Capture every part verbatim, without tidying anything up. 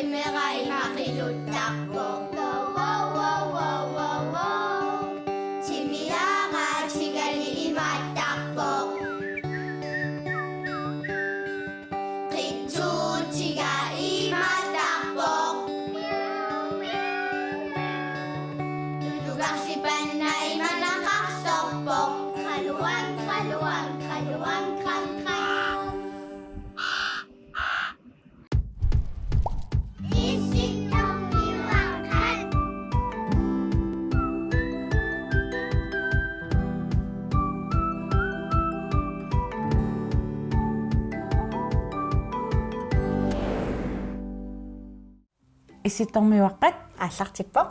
Timera ima qiluttarpoq. Wow, wow, wow, wow, wow, wow. Timiara tigali imaattarpoq. Qitsuutiga imaattarpoq. Tulugarsipanna imanaqarsorpoq. Qaluan, qaluan, qaluan, qan, qan. Issittormiuaqqat. Issittormiuaqqat. Aallartippoq.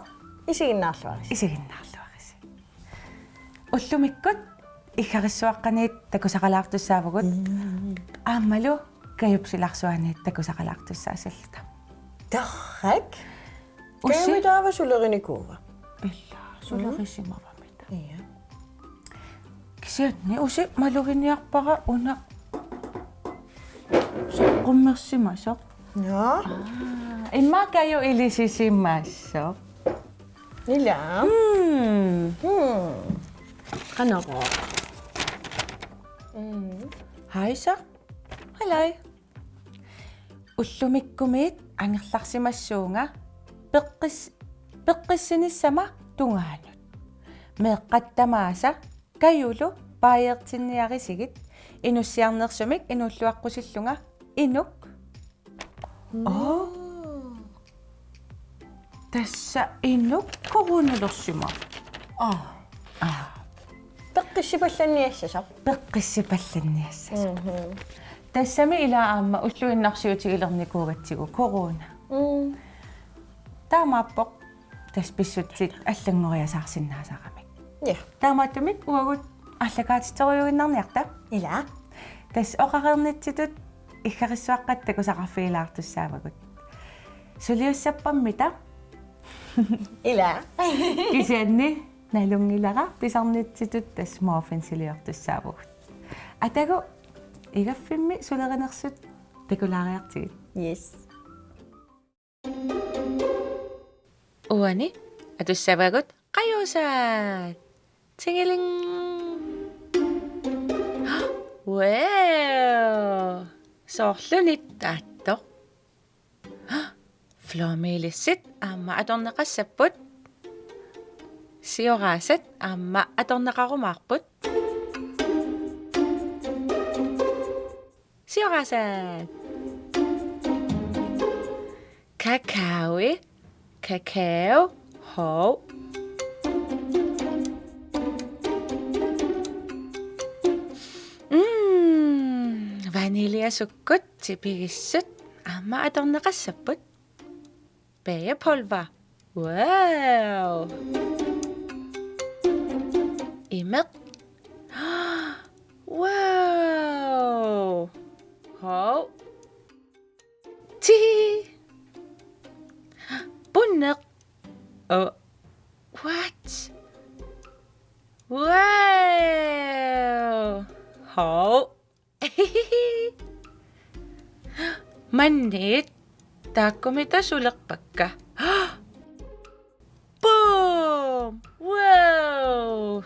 Isiginnaarluarisi. Isiginnaarluarisi. Ullumikkut iggarissuaqqaniit takusaqalaartussaavugut. Mm. Aammalu Kajup silarsuaniit takusaqalaartussaassalluta. Torrak. Usi. Kajumi taava sulerinikuuva? Ila, sulerisimavamita. Ja. Kisianni usi maluginiarpara una saqqummersimasoq. Ja. Aa, immaqa Kaju ilisisimasoq. Ila. Mm. Mm. Qanorooq. Mm. Hej så. Halløj. Ullumikkumiit angerlarsimassuunga peqqis-, peqqissinissama tungaanut. Meeqqat tamaasa Kajulu paajeertinniarisigit inussiarnersumik inuulluaqqusillunga inuk. Aa. Tassa inuk coronalersimavoq. Aa. Aa. Peqqissipallanniassasoq. Peqqissipallanniassasoq. Mhm. Tassami ila aamma ulluinnarsiutigilernikuugatsigu corona. Mm. Taamaappoq tassa pissutsit allanngoriasaarsinnaasaramik. Ja. Taamaattumik uagut aallakaatitserujuinnarniarta. Ila. Tassa oqareernitsitut iggarissuaqqat takusaqarfigilaartussaavagut. Suliussappammita. Ila. Kisianni nalunngilara pisarnitsitut tassa muffinsiliortussaavugut. Atagu igaffimmi sulerinersut takulaariartigit. Yes. Uani atussavagut qajuusaat. Tingeling. Wow! Soorlu nittaattoq. Flormelissit aamma atorneqassapput. Sioraasat aamma atorneqarumaarput. Sioraasat. Kakaoi. Kakao. Hov. Mm, vaniljasukkut tipigissut aamma atorneqassapput. Bagepulver. Wow. Imeq. Wow. Hov. Ti. Punneq. Oh. What? Wow. Hov. Manniit taakkumita sulerpakka. Boom! Wow!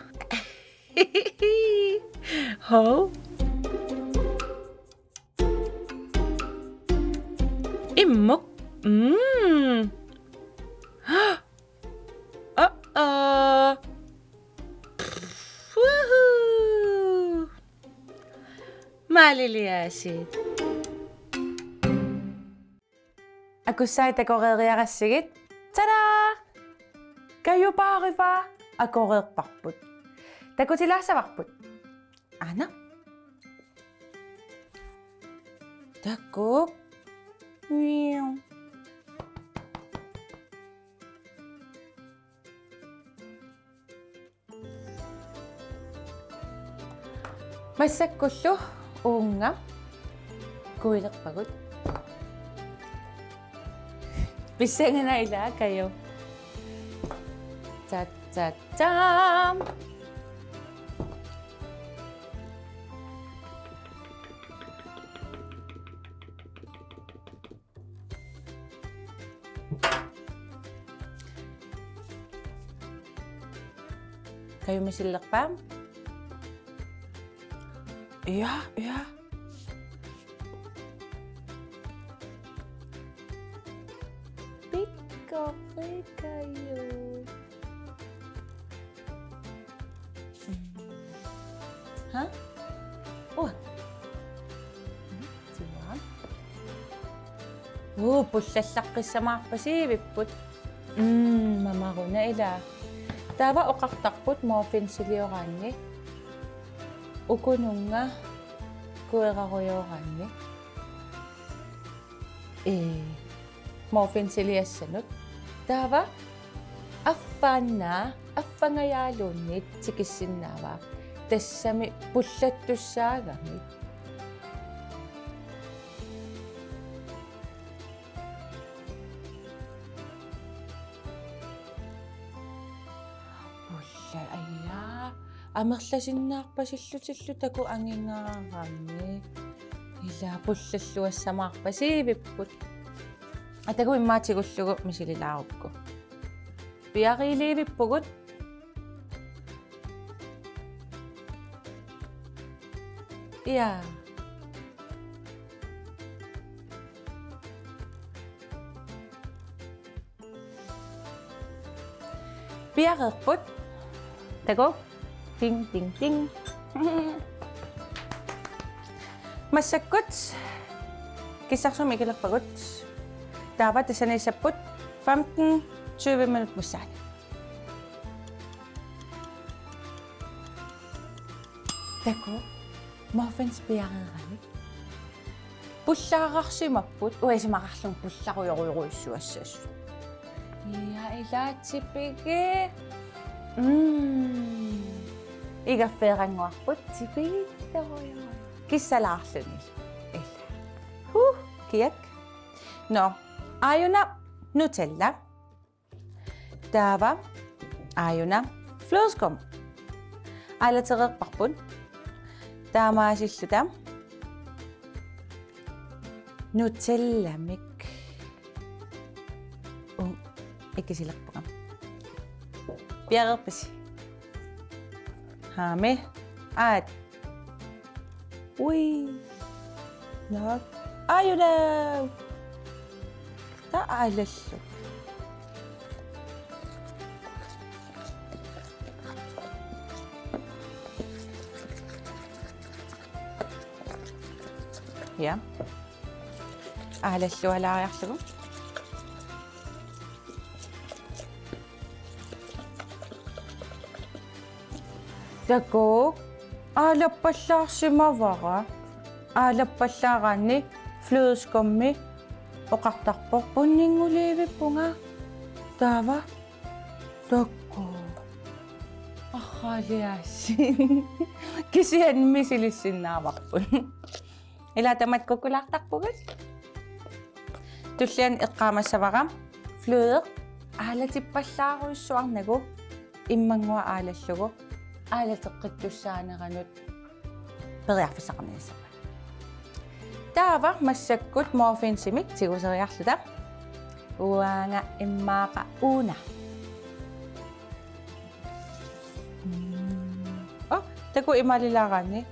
Hov. Immuk. Mm. Uh-oh. Woohoo! Maaliliaasiit. Akussai takoreeriarassigit. Tada! Kajupaariva akoreerparput. Takutilaassavarput. Aana. Takuuk. Miau. Massakkullu uunga kuilerpagut. Pissanganaq ilaa, Kaju. Ta, ta, ta. Kaju misilerpa? Ja, ja. Pikkorikaju. Ha? Ua. Siuan. Uu, pullallaqqissamaarpasiivipput. Mm, mamaruna ila. Taava oqartarput muffinsiliorlugu. Ukununnga kuerarujorlugu. Ee, muffinsiliassanut. Taava affaannaa, affangajaaluunniit tikissinnaavaa. Tassami pullattussaagami. Pulla, ajaa. Amerlasinnaarpasillutillu taku angingaarami. Ila pullalluassamaarpasiivipput. Aa, taku immaqa tigullugu misililaarukku. Piariiliivippugut. Ja. Piareerput. Taku. Ding, ding, ding. Massakkut kissarsumik ikilerpagut. Taava tassaniissapput femten tyve minut massaani. Taku. Muffins piareerami. Pullaararsimapput, uasimaarlung pullarujorujorujussuassasut. Ja, ila tipigi. Mm. Igaffeerannguarput tipigittorujuk. Kissalaarluni. Ila. Huh, kiak. Nå, aajuna Nutella. Taava aajuna flødeskum. Aalatereerparput. Taamaasilluta Nutellamik. Uu, ikisilerpunga. Piareerpisi? Haami. Aat. Ui. Naak. Aajuna. Taava aalalluni. Ja. Aalallualaariarlugu. Takuuk, aalappallaarsimavara. Aalappallaaraanni flødeskummi oqartarpoq punninguliivippunga. Taava, takuuk. Arraaliaasiit. Kisianni misilissinnaavarput. Ila tamatta kukkulaartarpugut. Tulliani eqqaamassavara fløde aalatippallaarujussuarnagu immannguaq aalallugu aalateqqittussaaneranut periarfissaqarniassavat. Taava massakkut muffinsimik tiguseriarluta. Uanga immaqa una. Mm. Oh, taku imaalilaaraanni.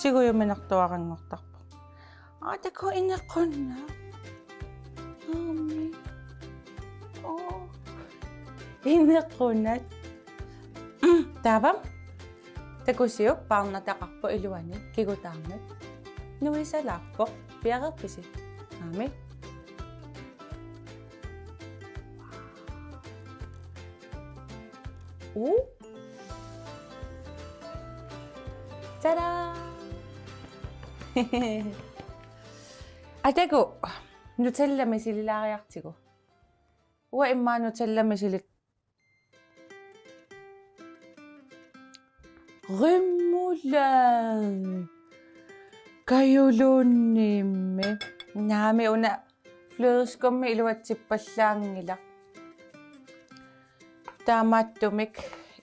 Tigujuminartuaranngortarpoq. Aa, taku inequnaq. Aami. Oo. Inequnaq. Taava. Takusiuk paarnataqarpoq iluani kigutaarnat. Nuisalaarpoq. Piareerpisi? Aami. Uu. Tada! Aa, taku, Nutella misililaariartigu. Uanga immaqa Nutella misilik. Remoulade. Kajuluunniimmi. Naami una flødeskummi iluatsippallaanngilaq. Taamaattumik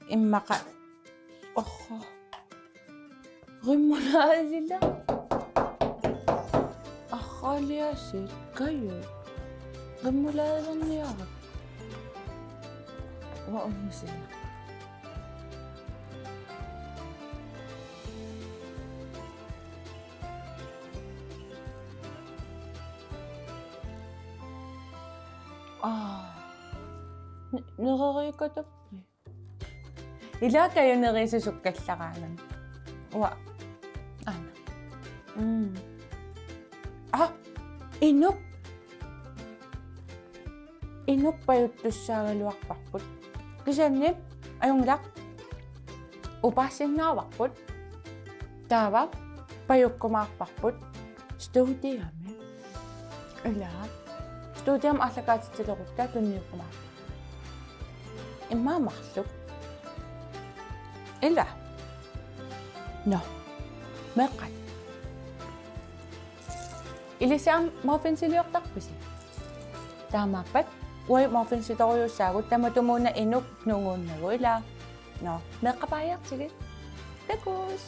immaqa. Oho. Remoulade lilla. Arraaliaasiit kaju. Remouladelerniaruk. Uanga unnussiaq. Aa. N-, nereriikatappi. Ila Kaju neriussukkallaaraangami. Uanga. Aana. Mm. Aa, inuk. Inuk pajuttussaagaluarparput. Kisianni ajunngilaq. Upaassinnaavarput. Taava pajukkumaarparput. Studiami. Ila. Studiami aallakaatitsilerutta tunniukkumaarput. Immaqa marluk. Ila. Nå. Meeqqat. Ilissi aamma muffinsiliortarpisi? Taamaappat uagut muffinsitorujussaagut, tamatumuuna inuk nunguunnagu, ila. Nå, meeqqat baajartigit. Takuss.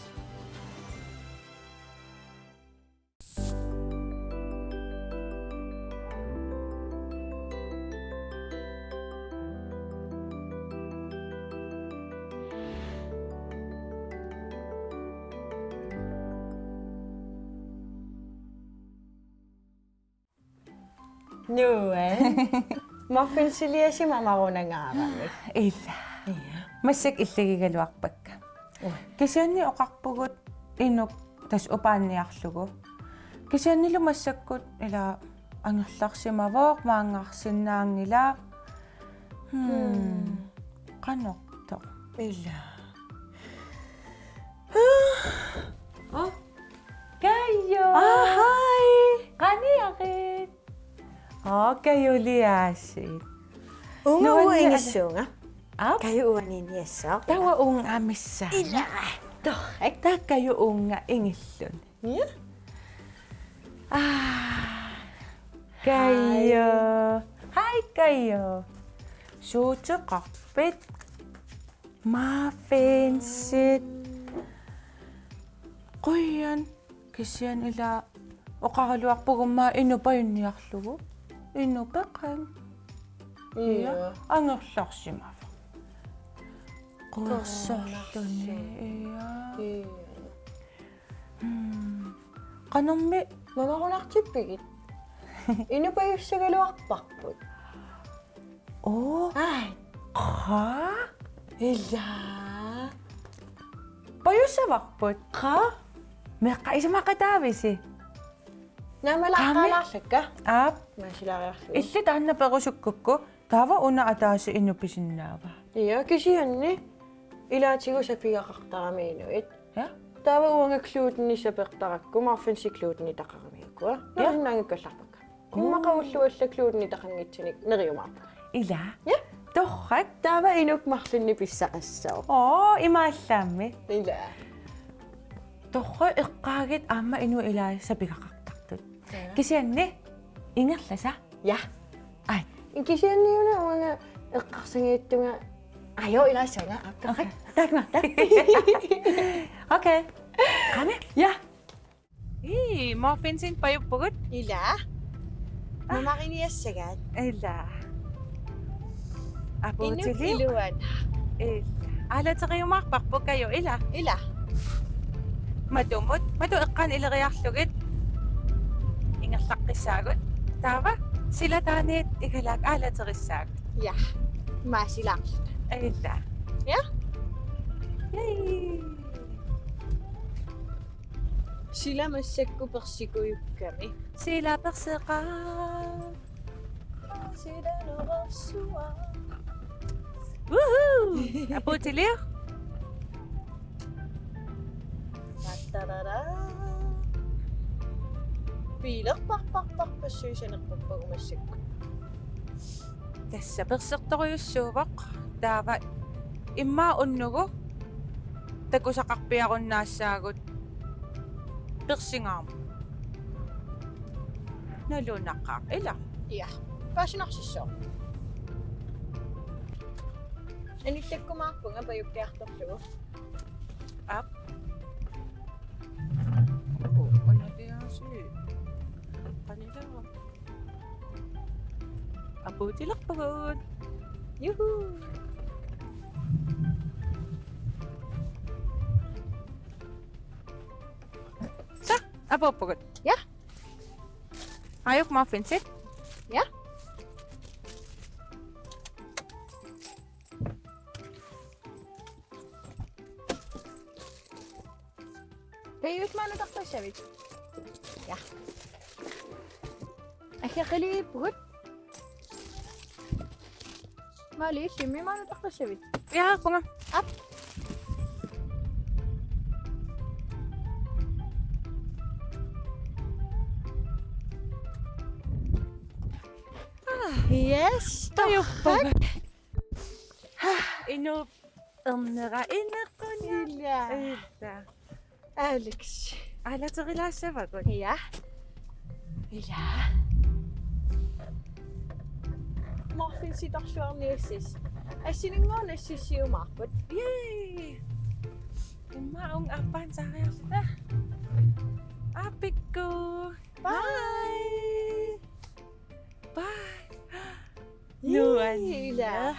Nuann. Muffinsiliasi mamarunangaaravit. Ila. Ila. Massakkut illigigaluarpakka. Ui. Kisianni oqarpugut inuk tassa upaanniarlugu. Kisiannilu massakkut ila angerlarsimavoq, maanngarsinnaanngilaq. Hmm. Hmm. Qanortoq. Ila. Oh, Kaju. Aa, hej. Qaniarit? Aa, Kaju iliaasiit. Uunga, nuanni-, uunga ingissuunga. Aap? Kaju uani ingiassaaq. Taava uunga amissaa. Ila. Torrak. Taava Kaju uunga ingilluni. Ja. Aa. Kaju. Hej. Hej, Kaju. Suuteqarpit? Muffinsit. Qujan, kisianni ila oqaraluarpugut aamma inuk pajunniarlugu. Inuk peqanngilaq. Ja. Ja. Angerlarsimavoq. Quersorluni. Quersorluni. Ja. Ja. Hmm. Qanormi? Mamarunartippigit? Inuk pajussagaluarparput. Oo. Ai. Qaa? Ila. Pajussavarput. Qaa? Meeqqat isumaqataavisi? Naamalaqqaalaarlakka. Aap. Maasilaariarlugu. Illit taanna perusukkukku, taava una ataaseq inuk pisinnaavaa. Ja, kisianni. Ilaatigut sapigaqartarami inuit. Ja? Taava uanga glutenit sapertarakku, muffinsit glutenitaqaramikkit. Ja? Nalunaanngikkallarpakka. Oo. Immaqa ulluallu glutenitaqanngitsunik neriumaarpunga. Ila? Ja? Torrak. Taava inuk marlunnik pissaqassaaq. Oo, imaallaammi. Ila. Torrak, eqqaagit aamma inuit ilaat sapigaqartartut. Ja. Kisianni ingerlasa. Ja. Ai. Kisianniuna uanga eqqarsaatigaara. Ajo, ilaassaanga. Aap, okay. Takuuk, takuuk. Okay. Qanoq? Ja. Ii, muffinsit pajuppugut. Ila. Mamariniassagaat. Ila. Apuutiliuk? Inuk iluanaq. Ila. Aalateriumaarparput Kaju, ila. Ila. Matumut, matu eqqaanut ileriarlugit. Ingerlaqqissaagut. Taava, sila taanna igalaakkut aalaterissaagut. Ja. Maasilaarluta. Ila. Ja? Yay. Sila massakkut persikkujukkami. Sila perseqaaq. Sila norsuaq. Woohoo! Apuutiliuk? Tatarara. Piilerparparpar passuisanerpappagu massakkut. Tassa persertorujussuuvoq, taava immaqa unnugu takusaqarpiarunnaassaagut persingaarmut. Nalunaqaaq, ila? Ja. Paasinarsissooq. Anillakkumaarpunga pajukkiartorlugu. Aap. Oo, una piaasi. Qanilaarama. Apuutilerpugut. Juhu. Apuuppugut. Ja. Aajuku muffinsit. Ja. Kajup maani utartussavit. Ja. Ahiaqiliippugut. Maali, illimmi maani utartussavit. Ja, punga. Aap. Yes, torrak. Inuup ernera ineqqunia. Ila. Ila. Alex. Aalaterilaassavagut. Ja. Ila. Muffinsit torluarniassis. Assilinnguaq nassiussiumaarput. Yay! Immaqa uunga aappaan saariarluta. Aappikku. Bye. Bye. Bye. Nuanneq. Ila.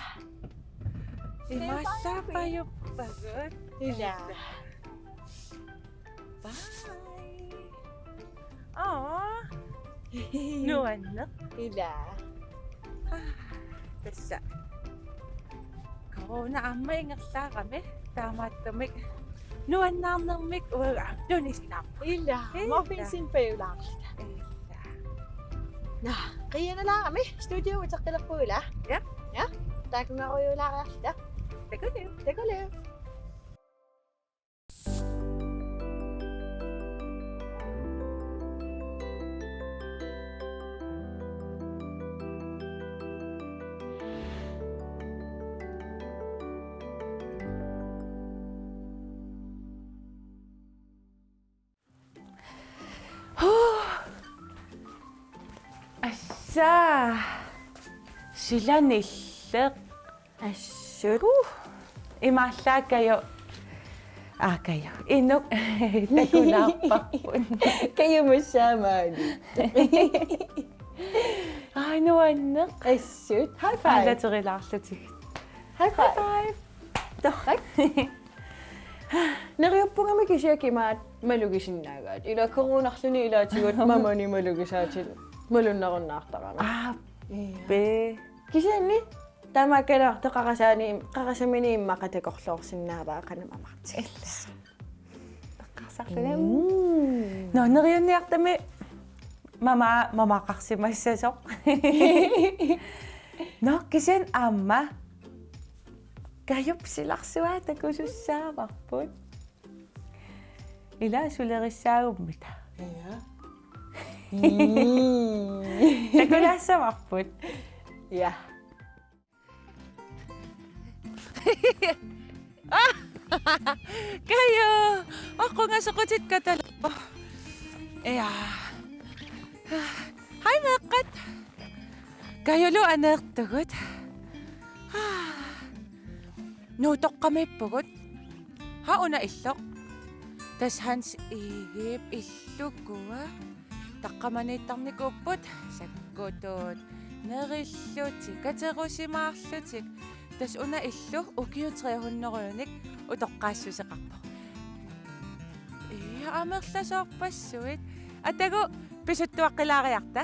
Imaallaarpajuppagut. Ila. Bye. Aa. Nuanneq. Ila. Tassa. Corona aamma ingerlaarami taamaattumik nuannaarnermik uagut aamma tunisinnaavarput. Ila, ila. Muffinsinik pajulaarluta. Ila. Naa, qiianalaarami studio uteqqilerpugut ila. Ja. Ja. Taakkunngarujuulaariarluta. Takuliu. Takuliu. Huu. Assa. Silanilleq. Assut. Uh. Imaallaat Kaju. Aa, Kaju. Inuk takulaarparput. Kaju massaamaani. Aa, nuanneq. Assut. High five. Aalaterilaarlutigit. High five. High five. Torrak. Neriuppunga kisianni imaat malugisinnaagaat. Ila coronarluni ilaatigut mamani malugisaatit malunnarunnaartarami. Aa, ja. Pe. Kisianni tamakkilaartoq qarasaani, qarasamini immaqa takorloorsinnaavaa qanoq amartik. Illa. Eqqarsarluni. Mm. Nå, neriunniartami mama, mamaqarsimassasoq. Nå, kisianni aamma Kajup silarsuaa takusussaavarput. Ila sulerissaagummita. Ja. Mm. Takulaassavarput. Ja. Kaju! Oqqunga soqutit katalerpoq. Ja. Hej, meeqqat. Kajulu aneertugut. Nuutoqqamiippugut. Haa, una illoq. Tassa Hans Egedep illukua. Taqqamaniittarnikuupput sakkutut, nerillutik, katerusimaarlutik. Tassa una illu ukiut tre hundredenik utoqqaassuseqarpoq. Ii, amerlasoorpassuit. Atagu pisuttuaqqilaariarta.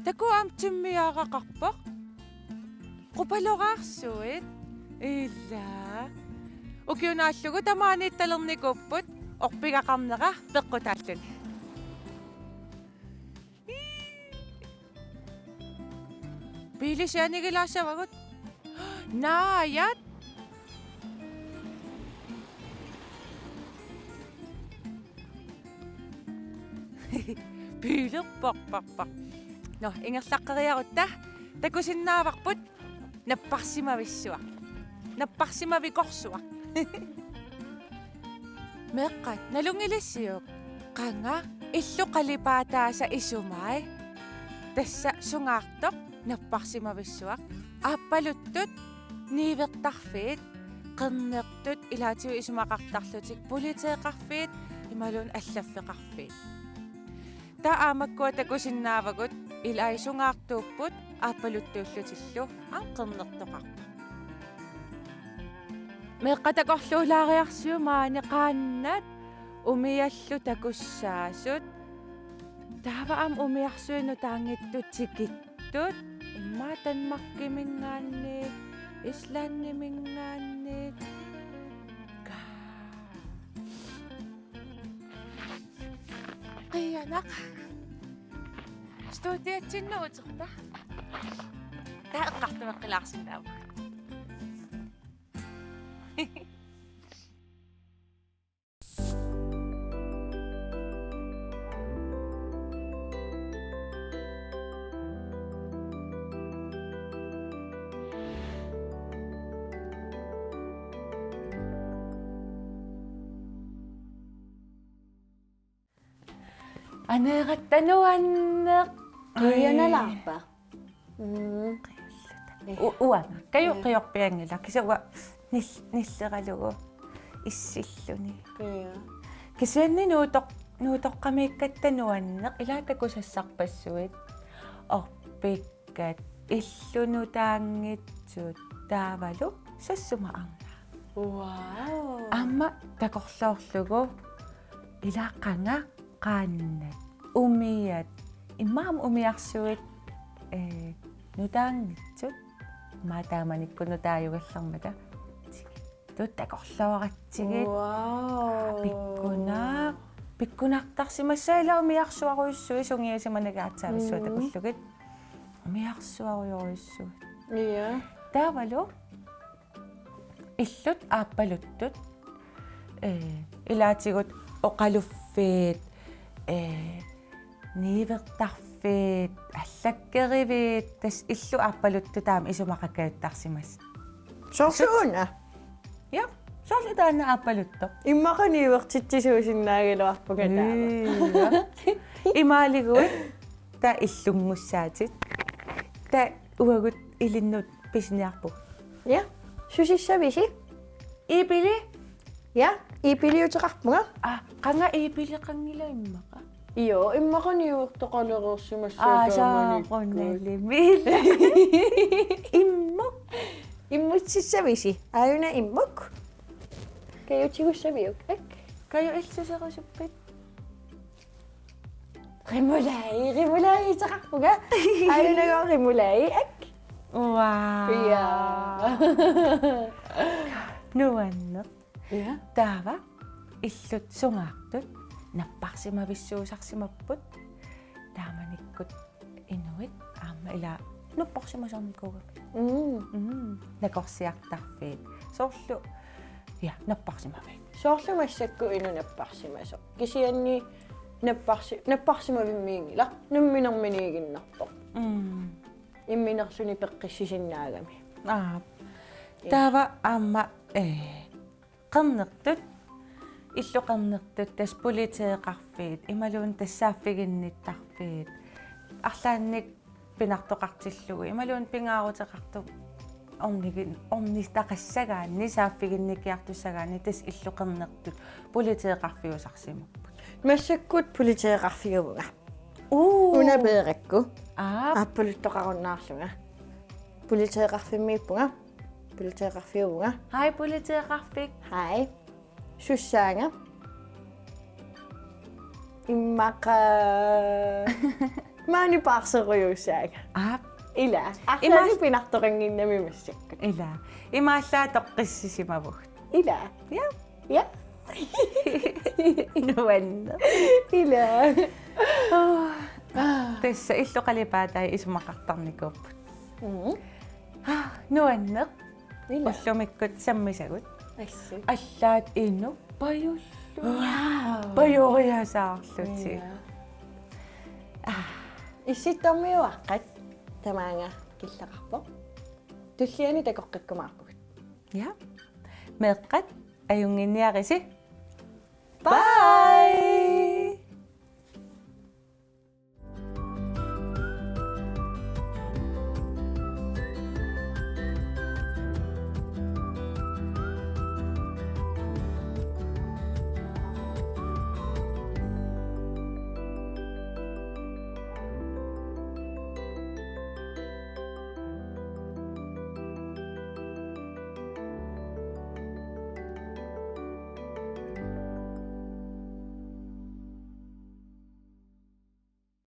Takuuk aamma timmiaaraqarpoq. Qupaloraarsuit. Ila. Ukiunaallugu tamaaniittalernikuupput orpigaqarnera peqqutaalluni. Biilisianigilaassavagut. Naajat. Biilerparparpar. Nå, ingerlaqqeriarutta. Takusinnaavarput napparsimavissuaq. Napparsimavikorsuaq. Meeqqat, nalunngilissiuk? Qanga illu qalipaataasa isumai. Tassa sungaartoq napparsimavissuaq. Aappaluttut niuertarfiit, qernertut ilaatigut isumaqartarlutik, politeeqarfiit imaluunniit allaffeqarfiit. Taava aamma makkua takusinnaavagut, ilai sungaartuupput aappaluttuullutillu, aamma qernertoqarpoq. Meeqqat takorluulaariarsiuk maani qaannat umiallu takussaasut. Taava aamma umiarsuit nutaanngitsut tikittut. Immaqa Danmarkiminngaanniit, Islandiminngaanniit. Ka-, qiianaq. Studiatsinnut uterpa. Taava eqqartueqqilaarsinnaavoq. Aneeratta nuanneq. Qiianalaarpa? Mm. U-, uanga. Kajuq qiorpianngilaq. Kisianni uanga nil-, nilleralugu issilluni. Ja. Kisianni nuutoq-, nuutoqqamiikkatta nuanneq. Ilaa takusassarpassuit. Orpikkat, illut nutaanngitsut, taavalu Sassuma Arnaa. Wow. Aamma takorloorlugu ilaa qanga qaannat, umiat, immaqa aamma umiarsuit, ee, nutaanngitsut, immaqa taamanikkut nutaajugallarmata. Tut takorlooratsigit. Wow. Pikkunaar-, pikkunartarsimassaaq ilaa umiarsuarujussuit sungiusimanagit aatsaavissuaq. Mm. Takullugit. Umiarsuarujorujussuit. Ja. Taavalu illut aappaluttut. Ee, ilaatigut oqaluffiit, ee, niuertarfiit, allakkeriviit, tassa illut aappaluttut taama isumaqakkajuttarsimassaaq. Soorlu una? Ja, soorlu taanna aappaluttoq. Immaqa niuertitsisuusinnaagaluarpunga taava. Ii, ja. Imaaliguit, taava illungussaatit. Taava uagut ilinnut pisiniarpugut. Ja, susissavisi? Iipili? Ja, iipiliuteqarpunga. Aa, qanga iipileqanngilaq immaqa? Io, immaqa niuertoqalereersimassaaq taamanikkut. Aa, saaqunalimi. Immuk. Immutsissavisi? Aajuna immuk. Kaju tigussaviuk, ak? Kaju illit suserusuppit? Rimulai, rimulai iteqarpunga. Aajunagooq rimulai, ak? Wow. Ja. Nuanneq. Ja. Taava illut sungaartut napparsimavissuusarsimapput. Taamanikkut inuit aamma ilaa nupporsimasarnikuugamik. Mm. Mm. Nakorsiartarfiit. Soorlu, ja, napparsimaviit. Soorlu massakkut inuk napparsimasoq. Kisianni napparsi-, napparsimavimmiinngilaq. Namminerminiiginnarpoq. Mm. Imminersunik peqqissisinnaagami. Aap. Ja. Taava aamma, ee, qernertut, illut qernertut, tassa politeeqarfiit, imaluunniit tassa saaffiginnittarfiit, arlaannik pinartoqartillugu, imaluunniit pingaaruteqartoq ornigin-, ornitaqassagaanni saaffiginnikkiartussagaanni, tassa illut qernertut politeeqarfiusarsimapput. Massakkut politeeqarfiuvunga. Uu. Una peerakku. Aap. Aappaluttoqarunnaarlunga. Politeeqarfimmiippunga. Politeeqarfiuvunga. Haj, politeeqarfik. Haj. Sussaanga? Immaqa maani paarserujuussaanga. Aap. Ila. Arlaannik pinartoqannginnami massakkut. Ila. Imaallaat toqqissisimavugut. Ila. Ja. Ja. Nuanneq. Ila. Tassa illut qalipaatai isumaqartarnikuupput. Mm. Nuanneq. Ila. Ullumikkut sammisagut. Assut. Allaat inuk pajullu. Wow. Pajoriasaarlutik. Ila. Aa. Issittormiuaqqat tamaanga killeqarpoq. Tulliani takoqqikkumaarpugut. Ja. Meeqqat ajunnginniarisi. Bye.